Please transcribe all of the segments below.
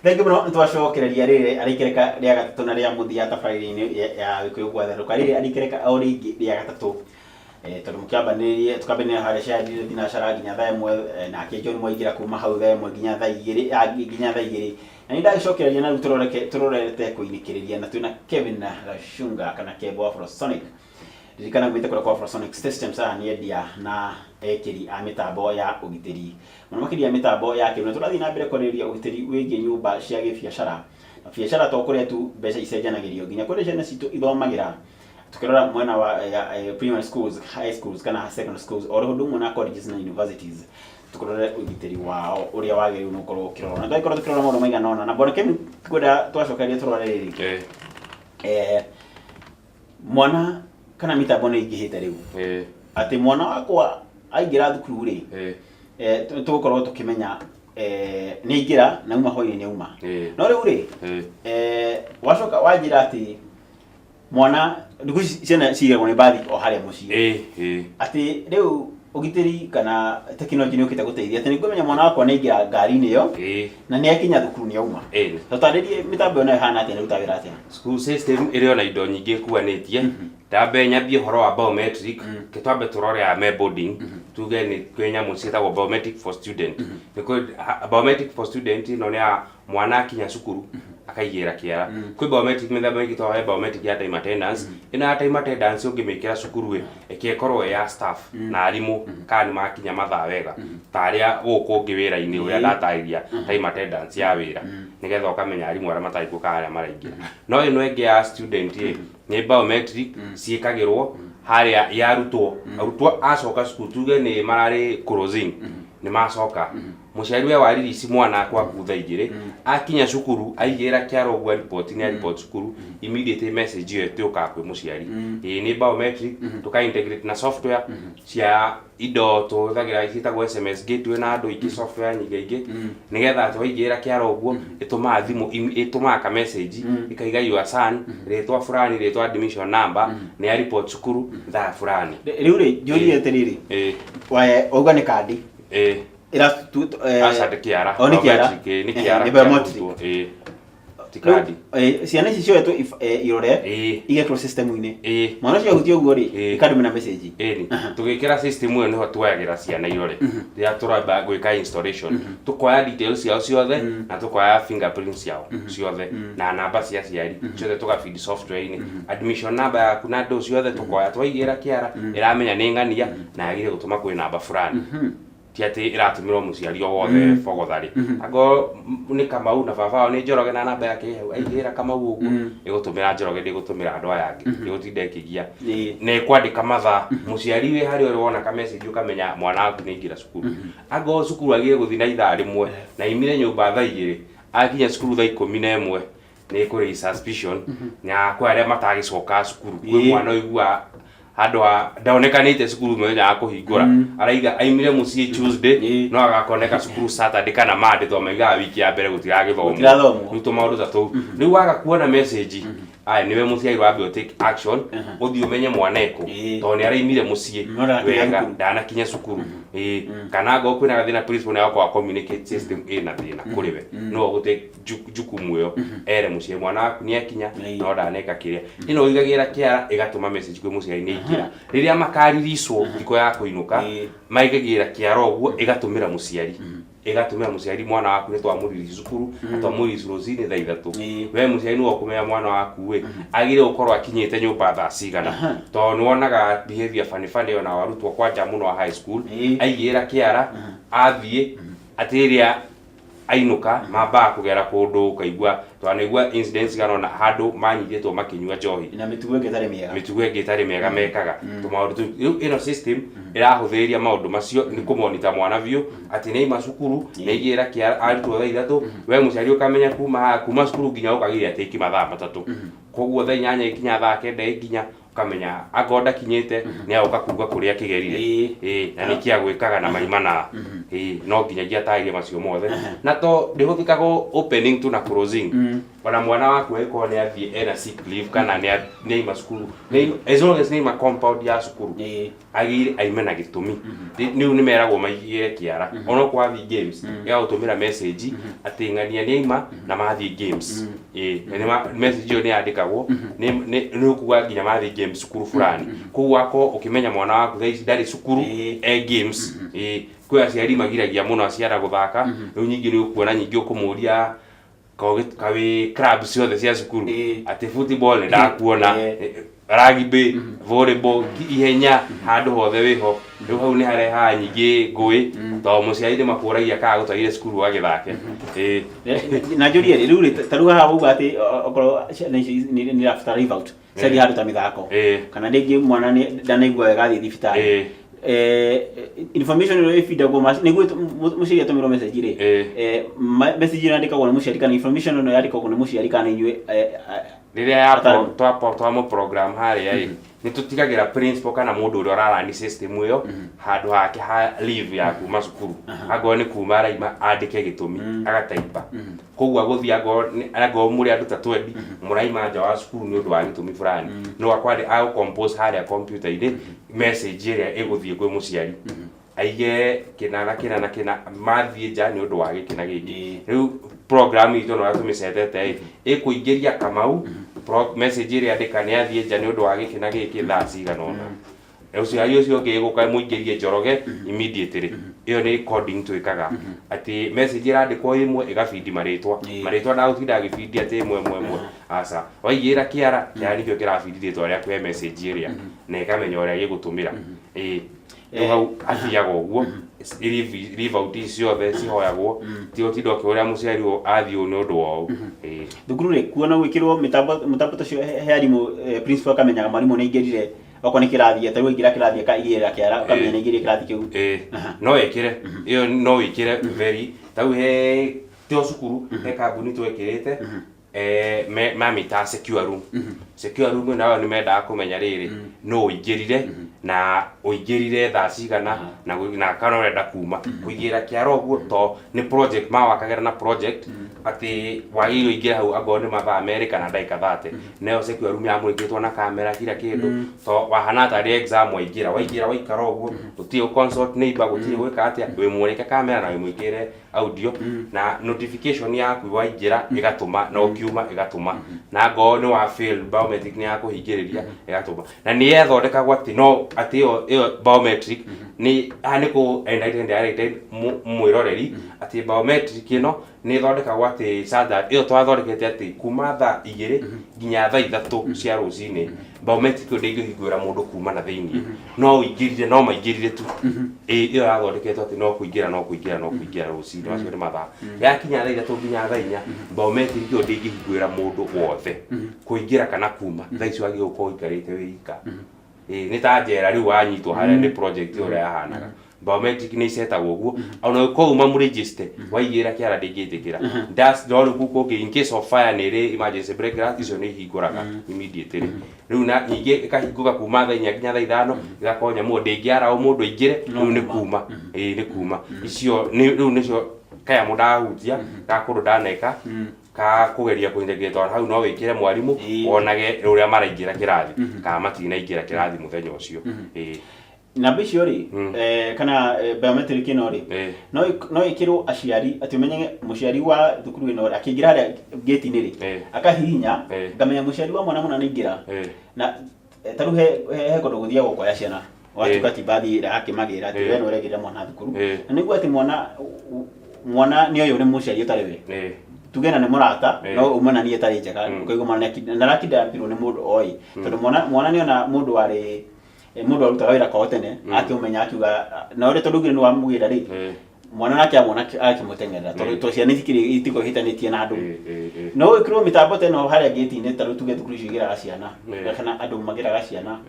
Thengiũ mũno. Nĩ twacokereria rĩrĩ arĩ ikereka rĩa gatatũ na rĩa mũthia tabarĩra-inĩ ya Gĩkũyũ gwatherũka. Rĩrĩ arĩ ikereka o rĩngĩ rĩa gatatũ. Tondũ mũkĩambanĩrĩria tũkambĩrĩria harĩa ciarire thinacara nginya thaa 1, nake John Mwaingĩra kuma hau thaa 1 nginya thaa 2, nginya thaa 2. Na nĩ ndagĩcokereria na rĩu tũrorete kũinĩkĩrĩria na twĩna Kevin Gachunga kana Kebo Afrosonic. Ririkana ngwĩte kũrĩa kwa Afrosonic Systems, aya nĩ endia na ekĩri a mĩtambo ya ũgitĩri, mũno makĩria mĩtambo ya kĩrĩu. Na tũrathiĩ na mbere kwarĩrĩria ũgitĩri wĩgiĩ nyũmba cia gĩbiacara. Na biacara to kũrĩa tu mbeca icenjanagĩrio, nginya kũrĩa ciana citũ ithomagĩra. Tukĩrora mwena wa primary schools, high schools kana secondary schools, o ũndũ ũmwe na colleges na universities, tũkĩrore ũgitĩri wao ũrĩa wagĩrĩirwo nĩ gũkorwo ũkĩrorwo. Na twagĩkorwo tũkĩrora maũndũ maigana ũna na bwana Kevin, kwenda twacokeria tũrore rĩrĩ, mwana kana mĩtambo nĩ ĩingĩhĩte rĩu, atĩ mwana wakwa aingĩra thukuru rĩ, tũgũkorwo tũkĩmenya nĩ aingĩra na uma hwainĩ nĩ auma. No rĩu rĩ, wacoka wanjĩra atĩ mwana thikũ ici ciana cigagwo nĩ mbathi o harĩa mũciĩ, ĩĩ ĩĩ atĩ rĩu ũgitĩri kana tekinoronjĩ nĩ ũkĩte gũteithia atĩ nĩ ngũmenya mwana wakwa nĩ aingĩra ngari-inĩ ĩyo na nĩ akinya thukuru nĩ auma. Tũtarĩrie mĩtambo ĩyo nayo ĩhana atĩa na ĩrutaga wĩra atĩa? School system ĩrĩ ona indo nyingĩ ĩkuanĩtie. Ndambe nyambie ũhoro wa biometric. Ke twambe tũrore ya me boarding, tuge nĩ kwĩ nyamũ ciĩtagwo biometric for student. Nĩ kwĩ biometric for student, ĩno nĩ ya mwana akinya cukuru akaigĩra kĩara. Kwĩ biometric mĩthemba ĩngĩ, twa biometric ya time attendance. Ĩno ya time attendance ũngĩmĩkĩra cukuru ĩ, ĩke ĩkorwo ĩ ya staff na arimũ kana nĩ makinya mathaa wega, ta arĩa gũkũ ũngĩ wĩra-inĩ ũrĩa ndatarĩria time attendance ya wĩra, nĩgetha ũkamenya arimũ arĩa matarĩ kuo kana arĩa maraingĩra. No ĩno ĩngĩ ya student ĩ, nĩ biometric ciĩkagĩrwo harĩa ya arutwo. Arutwo acoka cukuru, tuge nĩ mararĩ closing, nĩ macoka, mũciari we wa release mwana kwaku thaa 2, akinya cukuru aigĩra kĩara ũguo, report nĩ report cukuru, immediately message ĩyo ĩtĩũkaga kwĩ mũciari. Ĩĩ, nĩ biometric tũka integrate na software cia indo tũhũthagĩra ciĩtagwo SMS gateway na andũ ingĩ, software nyingĩ ingĩ, nĩgetha twaigĩra kĩara ũguo ĩtũmaga thimũ, ĩtũmaga ka message ĩkaiga "Your son rĩtwa fulani, rĩtwa, admission number, nĩ ya report cukuru thaa fulani." Rĩu rĩ, njũrie atĩrĩrĩ, wauga nĩ kandi Aca, nĩ kĩara. O, nĩ kĩara. Biometric, ĩĩ, nĩ kĩara nĩ kĩa biometric. mũrutwo, ĩĩ, ti Rĩu, kandi. Ciana ici cioetwo irore igekĩrwo system-inĩ, mwana ũcio ahutia ũguo rĩ, ĩkandũmĩra message? Ĩni, tũgĩkĩra system ĩyo nĩho tuoyagĩra ciana irore. Rĩrĩa tũramba gwĩka installation, tũkoya details ciao ciothe na tũkoya fingerprints ciao ciothe na namba cia aciari ciothe, tũgafeed software-inĩ, admission number yaku na ndũ ciothe tũkoya, twaigĩra kĩara ĩramenya nĩ ng'ania na yagĩrĩire gũtũma kwĩ namba fulani, ti atĩ ĩratũmĩrwo mũciari o wothe bogotharĩ. Angorwo nĩ Kamau na baba wao nĩ Njoroge na namba yake ĩ hau, aigĩra Kamau ũguo, ĩgũtũmĩra Njoroge, ndĩgũtũmĩra andũ aya angĩ, ndĩgũtinda ĩkĩgia na ĩkwandĩka mathaa. Mũciari wĩ harĩa ũrĩ wona ka message ũkamenya mwana waku nĩ aingĩra cukuru. Angorwo cukuru agire gũthiĩ na ithaa 1 na aimire nyũmba thaa 2, akinya cukuru thaa 11, nĩ kũrĩ suspicion na kwĩ arĩa matagĩcoka cukuru. Kwĩ mwana ũiguaga handũ ha ndaonekanĩte cukuru mũthenya wa kũhingũra, araiga aimire mũciĩ Tuesday, no agakoneka cukuru Saturday kana Monday, tondũ maigaga wiki ya mbere gũtiragĩthomwo. Gũtirathomwo. Rĩu tũmaũndũ ta tũu, rĩu waga kuona message aya, nĩwe mũciari wambe take action, ũthiĩ ũmenye mwana ekũ, tondũ nĩ araimire mũciĩ No ndanakinya wega, cukuru. ndanakinya cukuru. Ĩĩ, kana angorwo kwĩna gathĩna, principal nĩ agakorwo communicate system ĩna thĩna kũrĩ we, no ũgũte jukumu ĩyo ere mũciari mwana waku nĩ akinya no ndaneka kĩrĩa. Ĩno ũigagĩra kĩara ĩgatũma message kwĩ mũciari nĩ aingĩra. Rĩrĩa makariricwo thikũ ya kũinũka, maigagĩra kĩara ũguo, ĩgatũmĩra mũciari mwana waku nĩ twamũririci cukuru na twamũririci rũcinĩ thaa 3. We mũciari nĩwe ũkũmenya mwana waku ĩ agĩrĩire gũkorwo akinyĩte nyũmba thaa cigana, tondũ nĩ wonaga behavior funny funny ona arutwo kwanja mũno a high school. Aigĩra kĩara athiĩ, atĩ ĩrĩa ainũka mambaga kũgera kũndũ, ũkaigua twanaigua incidents cigana ũna handũ manyitĩtwo makĩnyua njohi na mĩtugo ĩngĩ ĩtarĩ mĩega. Mĩtugo ĩngĩ ĩtarĩ mĩega mekaga tũmaũndũ tũu. Rĩu ĩno system ĩrahũthĩrĩria maũndũ macio nĩ kũmonita mwana biũ atĩ nĩ aima cukuru, nĩ aigĩra kĩara arutwo thaa 3. We mũciari ũkamenya kuma haha, kuma cukuru nginya ũkagĩria atĩ mathaa 3, koguo thaa 8 ikinya, thaa 9 ikinya. Ũkamenya angorwo ndakinyĩte nĩ agoka kuga kũrĩa akĩgerire. Ĩĩ, na nĩkĩ agwĩkaga na maima na ĩĩ, no nginyagia atarĩrie macio mothe. Na to ndĩhũthĩkaga opening tu na closing, ona mwana waku angĩkorwo nĩ athiĩ ena sick leave kana nĩ aima cukuru, as long as nĩ aima compound ya cukuru, agĩrĩire aime na gĩtũmi. Rĩu nĩ meragwo maigĩre kĩara, onokorwo wathiĩ games, ĩgagũtũmĩra message atĩ ng'ania nĩ aima na mathiĩ games. Ĩĩ, na message ĩyo nĩ yandĩkagwo, nĩ ũkuga nginya mathiĩ games cukuru fulani. Koguo wakorwo ũkĩmenya mwana waku thaa ici ndarĩ cukuru, e games. Ĩĩ, kwĩ aciari magiragia mũno ciana gũthaka. Rĩu nyingĩ nĩ ũkuona nyingĩ ũkũmũria kawĩ club ciothe cia cukuru, atĩ football nĩ ndakuona, rugby, volleyball, ihenya, handũ hothe wĩho. Rĩu hau nĩ harehaga nyingĩ ngũĩ, tondũ mũciari nĩ makũragia kana gũtwarire cukuru ũgagĩthake. Ĩĩ. Na njũrie rĩ, rĩu rĩ, ta rĩu haha uga atĩ okorwo ciana ici nĩ irabatara leave out, ciathiĩ handũ ta mĩthako, kana rĩngĩ mwana nĩ ndanaigua wega athiĩ thibitarĩ, information ĩno ĩbindagwo nĩguo mũciari atũmĩrwo message rĩ, message ĩno yandĩkagwo nĩ mũciari kana information ĩno yandĩkagwo nĩ mũciari kana inyuĩ Rĩrĩa ya Ataaramu? Twamũ program harĩa ĩ, nĩ tũtigagĩra principal kana mũndũ ũrĩa ũrarani system ĩyo handũ hake ha leave ya kuma cukuru, angorwo nĩ kuma araima, andĩke gĩtũmi, agataipa. Koguo agũthiĩ, angorwo mũrĩ andũ ta 20 mũraima nja wa cukuru nĩ ũndũ wa gĩtũmi fulani, no akwandĩ agũ compose harĩa computer-inĩ message ĩrĩa ĩgũthiĩ kwĩ mũciari, aige kĩna na kĩna na kĩna, mathiĩ nja nĩ ũndũ wa gĩkĩ na gĩkĩ. Rĩu program itũ no tũmĩcetete ĩ, ĩkũingĩria Kamau message ĩrĩa andĩka nĩ athiĩ nja nĩ ũndũ wa gĩkĩ na gĩkĩ thaa cigana ũna. Ũciari ũcio ũngĩ ĩgũka mũingĩrie Njoroge immediately. Ĩyo nĩ coding twĩkaga, atĩ message ĩrandĩkwo ĩmwe ĩgabindi marĩtwa. Marĩtwa ndagũtinda agĩbindi atĩ ĩmwe ĩmwe ĩmwe, aca. Waigĩra kĩara, kĩara nĩkĩo kĩrabindi rĩtwa rĩaku he message ĩrĩa, na ĩkamenya ũrĩa gĩgũtũmĩra. Ĩĩ, rĩu hau athiaga ũguo, leave out ici ciothe cihoyagwo, ti ũtinda ũkĩũria mũciari ũyũ athiĩ ũũ nĩ ũndũ wa ũũ. Ĩĩ. Thukuru rĩ, kuona gwĩkĩrwo mĩtambo ta ũcio he arimũ, principal akamenyaga mwarimũ nĩ aingĩrire, okorwo nĩ kĩrathi, ta rĩu aingĩra kĩrathi akaigĩrĩra kĩara, ũkamenya nĩ aingĩrire kĩrathi kĩu. Ĩĩ, no ĩkĩre ĩyo, no wĩkĩre very tau he to cukuru, he kambuni twekĩrĩte, mamĩtaga secure room. Secure room nayo nĩ mendaga kũmenya rĩrĩ, no ũingĩrire na ũingĩrire thaa cigana, na kana ũrenda kuma kũigĩra kĩara ũguo, to nĩ project mawakagĩra na project atĩ wagĩrĩirwo ũingĩre hau angorwo nĩ mathaa 2 kana ndagĩka 30. Nayo secure room yamũrĩkĩtwo na kamera, kila kĩndũ, to wahana tarĩ exam. Waingĩra waikara ũguo, gũtirĩ gũ consult neighbor, gũtirĩ gwĩka atĩa, wĩ mũrĩke kamera na wĩ mwĩkĩre audio, na notification yaku waingĩra ĩgatũma, na ũkiuma ĩgatũma, na ngorwo nĩ wa fail biometric nĩ yakũhingĩrĩria ĩgatũma. Na nĩ yathondekagwo atĩ no atĩ ĩyo biometric nĩ haha nĩ kũ enlighten direct mwĩroreri atĩ biometric ĩno nĩ ĩthondekagwo atĩ such that ĩyo twathondekete atĩ kuma thaa 2 nginya thaa 3 cia rũcinĩ, biometric ĩyo ndĩngĩhingũra mũndũ kuma na thĩiniĩ, no ũingĩrire, no maingĩrire tu. Ĩĩ, ĩyo yathondeketwo atĩ no kũingĩra, no kũingĩra, no kũingĩra rũcinĩ. Macio nĩ mathaa. Yakinya thaa 3 nginya thaa 4, biometric ĩyo ndĩngĩhingũra mũndũ wothe kũingĩra kana kuma. Thaa icio wagĩrĩirwo gũkorwo ũikarĩte wĩ ika. Ĩĩ, nĩ ta njera rĩu wanyitwo harĩa nĩ project ĩyo ũrĩa yahanaga. Biometric nĩ icetagwo ũguo, ona ũkorwo uma mũregister, waigĩra kĩara ndĩngĩtĩkĩra. No rĩu kũu kũngĩ, in case of fire, nĩ ĩrĩ emergency brake glass, icio nĩ ihingũraga immediately. Rĩu na ningĩ ĩkahingũka kuma thaa 4 nginya thaa 5, ĩgakorwo nyamũ ĩyo ndĩngĩara o mũndũ aingĩre. Rĩu nĩ kuma, ĩĩ, nĩ kuma icio rĩu nĩcio kanyamũ ndahutia ka kũndũ ndaneka ka kũgeria kũ-integrate. Ona hau no wĩkĩre mwarimũ wonage ũrĩa maraingĩra kĩrathi kana matinaingĩra kĩrathi mũthenya ũcio. Ĩĩ. Namba icio rĩ, kana biometric ĩno rĩ, no ĩkĩrwo aciari atĩ ũmenye mũciari wa thukuru ĩno rĩ, akĩingĩra harĩa gate-inĩ rĩ, akahihinya, ngamenya mũciari wa mwana mũna nĩaingĩra. Na ta rĩu he kũndũ gũthiagwo kuoya ciana, watuĩka ti mbathi ĩrĩa akĩmagĩra atĩ we nĩ ũraingĩrĩra mwana thukuru, na nĩguo atĩ mwana nĩ ũyũ nĩ mũciari ũtarĩ we, tuge na nĩ mũrata, no uma na niĩ ĩtarĩ njega, ũkaigua mwana na arakindapirwo nĩ mũndũ oĩ, tondũ mwana nĩona mũndũ warĩ mũndũ arutaga wĩra kwao tene, akĩmũmenya, akiuga na ũrĩa, tondũ ugire nĩ wamũgĩra rĩ, mwana nake amwona akĩmũteng'erera, tondũ to ciana itikĩrĩ itikorwo ihĩtanĩtie na andũ. Ĩĩ, ĩĩ. No wĩkĩrwo mĩtambo ta ĩno harĩa gate-inĩ, ta rĩu tuge thukuru icio igĩraga ciana, kana andũ magĩraga ciana.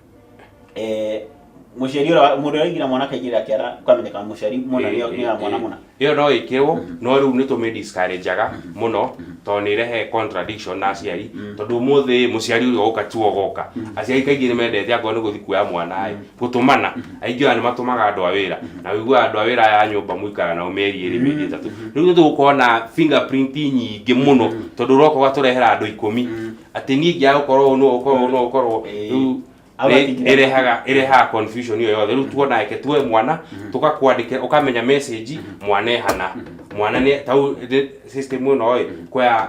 Mũciari ũrĩa mũndũ ũrĩa aingĩra mwana akaingĩra kĩara ũkamenyeka mũciari mũna nĩ wa mwana mũna. Ĩyo no ĩkĩrwo, no rĩu nĩ tũmĩ discourage-aga mũno tondũ nĩ ĩrehe contradiction na aciari, tondũ ũmũthĩ mũciari ũrĩa ũgoka tiwe ũgoka. Aciari kaingĩ nĩ mendete angorwo nĩ gũthiĩ kuoya mwana ĩ, gũtũmana. Aingĩ ona nĩ matũmaga andũ a wĩra, na ũiguaga andũ a wĩra aya a nyũmba mũikaraga nao mĩeri ĩrĩ, mĩeri 3. Rĩu nĩ tũgũkorwo na fingerprint nyingĩ mũno tondũ ũroka ũgatũrehera andũ 10, atĩ niĩ ingĩaga gũkorwo ũũ no ũkorwo ũũ no ũkorwo rĩu ĩrehaga confusion ĩyo yothe. Rĩu tuona reke tuoe mwana tũgakwandĩkĩra, ũkamenya message mwana ehana mwana nĩ tau system ĩno ĩ kwaya,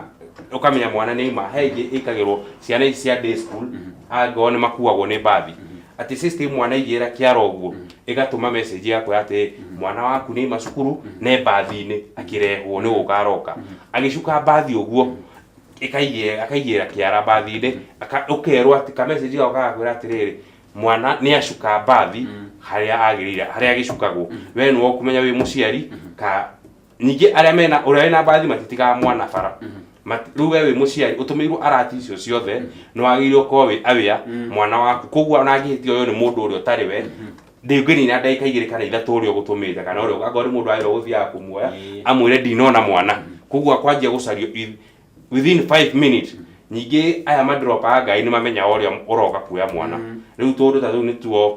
ũkamenya mwana nĩ aima. He ĩngĩ ĩkagĩrwo ciana ici cia day school, angĩkorwo nĩ makuagwo nĩ mbathi, atĩ system mwana aigĩra kĩara ũguo ĩgatũma message yakwĩra atĩ mwana waku nĩ aima cukuru ne mbathi-inĩ akĩrehwo nĩ gũka aroka. Agĩcuka mbathi ũguo akaigĩra kĩara mbathi-inĩ, ũkerwo atĩ ka message gako gagakwĩra atĩrĩrĩ, mwana nĩ acuka mbathi harĩa agĩrĩire, harĩa agĩcukagwo. We nĩwe ũkũmenya wĩ mũciari ka ningĩ arĩa mena ũrĩa wĩna mbathi matitigaga mwana bara. Rĩu we wĩ mũciari ũtũmĩirwo arati icio ciothe, nĩ wagĩrĩirwo ũkorwo wĩ aware mwana waku, koguo ona angĩhĩtia ũyũ nĩ mũndũ ũrĩa ũtarĩ we, ndĩngĩnina ndagĩka 2 kana 3 ũrĩa ũgũtũmĩte kana ũrĩa angorwo nĩ mũndũ wagĩrĩirwo gũthiaga kũmuoya amwĩre ndinona mwana, koguo akwanjia gũcario within 5 minutes. Ningĩ aya madropaga ngari nĩ mamenyaga ũrĩa ũroka kuoya mwana. Rĩu tũndũ ta tũu nĩtuo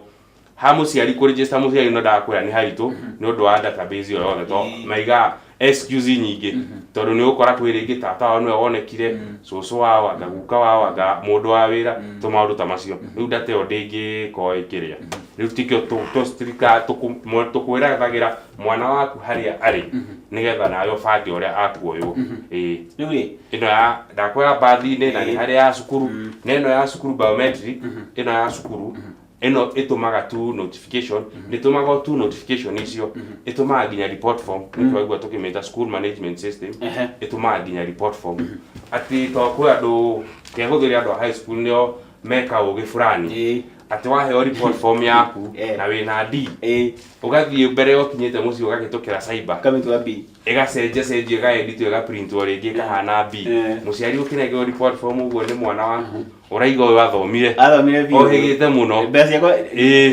ha mũciari kũregister mũciari, no ndakwĩra nĩ haritũ nĩ ũndũ wa database ĩyo yothe, to maigaga excuse nyingĩ, tondũ nĩ ũgũkora kwĩ rĩngĩ tata wao nĩwe wonekire, cũcũ wao, anga guka wao, anga mũndũ wa wĩra, tũmaũndũ ta macio. Rĩu data ĩyo ndĩngĩkorwo ĩkĩrĩa. Rĩu tikĩo tũkwĩrathagĩra mwana waku harĩa arĩ nĩgetha nawe ũbange ũrĩa akuoywo. Ĩĩ. Rĩu rĩ, Ĩno ya ndakwĩra mbathi-inĩ na nĩ harĩ ya cukuru, na ĩno ya cukuru biometric, ĩno ya cukuru ĩno ĩtũmaga tu notification, ndĩtũmaga o tu notification icio, ĩtũmaga nginya report form. Nĩkĩo waigua tũkĩmĩta school management system. Ĩtũmaga nginya report form, atĩ to kwĩ andũ kehũthĩre, andũ a high school nĩo meka ũgĩ fulani, atĩ waheo report form yaku na wĩna D, ũgathiĩ mbere ũkinyĩte mũciĩ ũgahĩtũkĩra cyber, Kamĩtua B. Ĩgacenjia cenjio, ĩgaeditwo, ĩgaprintwo rĩngĩ ĩkahana B. Mũciari ũkĩnengerwo report form ũguo nĩ mwana waku, ũraiga ũyũ athomire Athomire biũ. Ohĩgĩte mũno. Mbeca ciakwa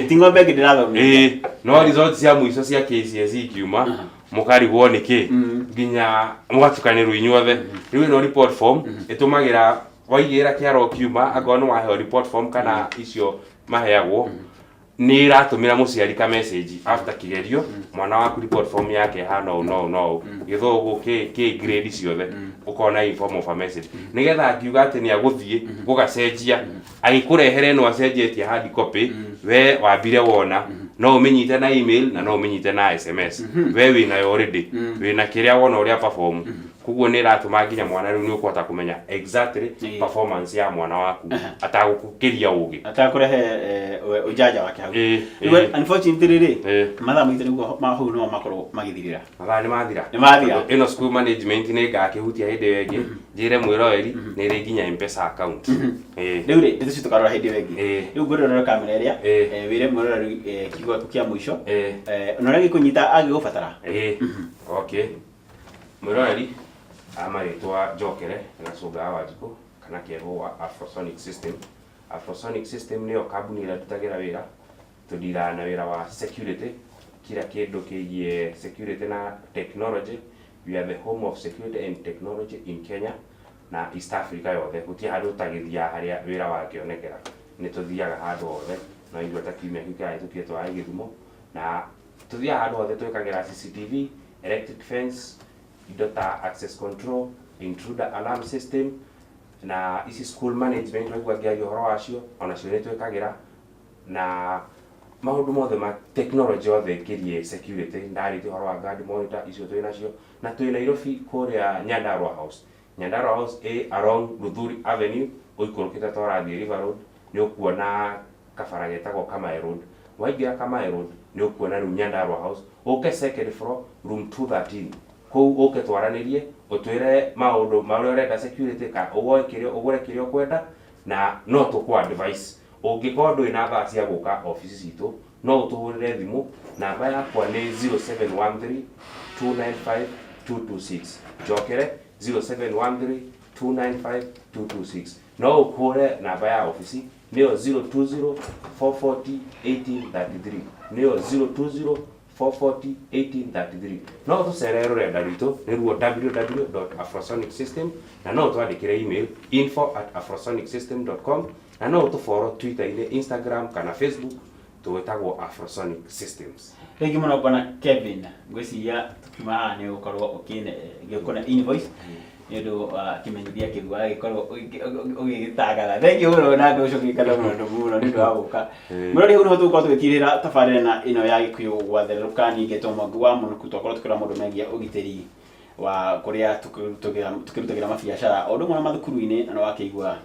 ti ng'ombe ĩngĩ ndĩrathomire. Ĩĩ, no result cia mũico cia KCSE ikiuma mũkarigwo nĩkĩ, nginya mũgatukanĩrwo inyuothe. Rĩu ĩno report form ĩtũmagĩra waigĩra kĩara ũkiuma, angorwo nĩ waheo report form kana icio maheagwo, nĩ ĩratũmĩra mũciari ka message after kĩgerio, mwana waku report form yake ĩhana ũũ no ũũ no ũũ, gĩthũngũ kĩ grade ciothe, ũkona in form of a message, nĩgetha angiuga atĩ nĩ agũthiĩ gũgacenjia agĩkũrehere ĩno acenjetie hard copy, we wambire wona no ũmĩnyite na email na no ũmĩnyite na SMS. We wĩnayo already, wĩna kĩrĩa wona ũrĩa perform, koguo nĩ ĩratũma nginya mwana rĩu nĩ ũkũhota kũmenya exactly performance ya mwana waku atagũkĩria ũgĩ. Atakũrehe ũjanja wake hau. Rĩu unfortunately rĩ, mathaa maitũ nĩguo hau no makorwo magĩthirĩra. Mathaa nĩ mathira. Nĩ mathira. Tondũ ĩno school management nĩ ngakĩhutia hĩndĩ ĩyo ĩngĩ, njĩre mwĩroeri nĩ ĩrĩ nginya M-Pesa account. Rĩu rĩ, ndeto icio tũkarora hĩndĩ ĩyo ĩngĩ. Rĩu ngwĩrorera kamera ĩrĩa, wĩre mwĩroreri kiugo gĩaku kĩa mũico. Na ũrĩa angĩkũnyita angĩgũbatara. Ĩĩ. Okay, mwĩroreri, a marĩtwa njokere Gacũnga wa Wanjikũ kana Kehũ wa Afrosonic System. Afrosonic System nĩyo kambuni ĩrĩa ndutagĩra wĩra. Tũndiraga na wĩra wa security, kila kĩndũ kĩgiĩ security na technology. We are the home of security and technology in Kenya na East Africa yothe. Gũtirĩ handũ tũtagĩthiaga harĩa wĩra wangĩonekera, nĩ tũthiaga handũ hothe. No igua ta kiumia kĩu kĩrahĩtũkire tũrarĩ Gĩthumo, na tũthiaga handũ hothe. Twĩkagĩra CCTV, electric fence, indo ta access control, intruder alarm system, na ici school management waigua ngĩaria ũhoro wacio, onacio nĩ twĩkagĩra, na maũndũ mothe ma technology yothe ĩkĩrie security. Ndarĩtie ũhoro wa guard monitor, icio twĩ nacio, na twĩ Nairobi kũrĩa Nyandarua House. Nyandarua House ĩ along Luthuli Avenue, ũikũrũkĩte ta ũrathiĩ River Road, nĩ ũkuona kabara getagwo Kamae Road. Waingĩra Kamae Road nĩ ũkuona rĩu Nyandarua House, ũke second floor, room 213. Kũu ũke twaranĩrie, ũtwĩre maũndũ marĩa ũrenda security, ka ũgoe kĩrĩa ũgũre kĩrĩa ũkwenda, na no tũkũ advice. Ũngĩkorwo ndũrĩ na thaa cia gũka obici citũ, no ũtũhũrĩre thimũ. Namba yakwa nĩ 0713 295 226. Njokere, 0713 295 226. No ũhũre namba ya obici. Nĩyo 020 440 1833, nĩyo 020 440 1833. No tũcerere rũrenda rwitũ, nĩruo www.afrosonicsystem, na no ũtwandĩkĩre email info@afrosonicsystem.com, na no ũtũboro Twitter-inĩ, Instagram kana Facebook, twĩtagwo Afrosonic Systems. Thengiũ mũno, bwana Kevin. Ngwĩciria tũkiuma haha nĩ ũgũkorwo ũkĩne invoice nĩ ũndũ wa kĩmenyithia kĩu wagĩkorwo ũgĩgĩtangatha. Thengiũ mũno na ngũcokia ngatho mũno mũno nĩ ũndũ wa gũka. Mũrori, hau nĩho tũgũkorwo tũgĩtirĩra tabarĩra na ĩno ya Gĩkũyũ Gwatherũka. Ningĩ Mwangi wa Mũnuku, twakorwo tũkĩrora maũndũ megiĩ ũgitĩri wa kũrĩa tũkĩrutagĩra mabiacara, o ũndũ ũmwe na mathukuru-inĩ, na nĩ wakĩigua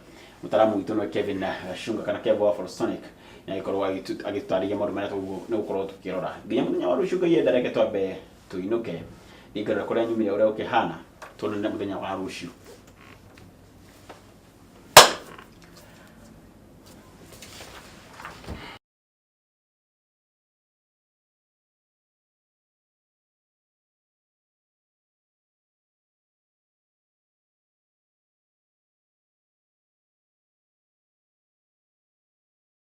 mũtaramu witũ nĩwe Kevin Gacunga kana Kevo wa Afrosonic, nĩ agĩkorwo agĩtũtarĩria maũndũ marĩa nĩ gũkorwo tũkĩrora nginya mũthenya wa rũciũ. Ngai enda, reke twambe tũinũke, ndingĩrora kũrĩa nyumire ũrĩa ũkĩhana. Tuonane mũthenya wa rũciũ.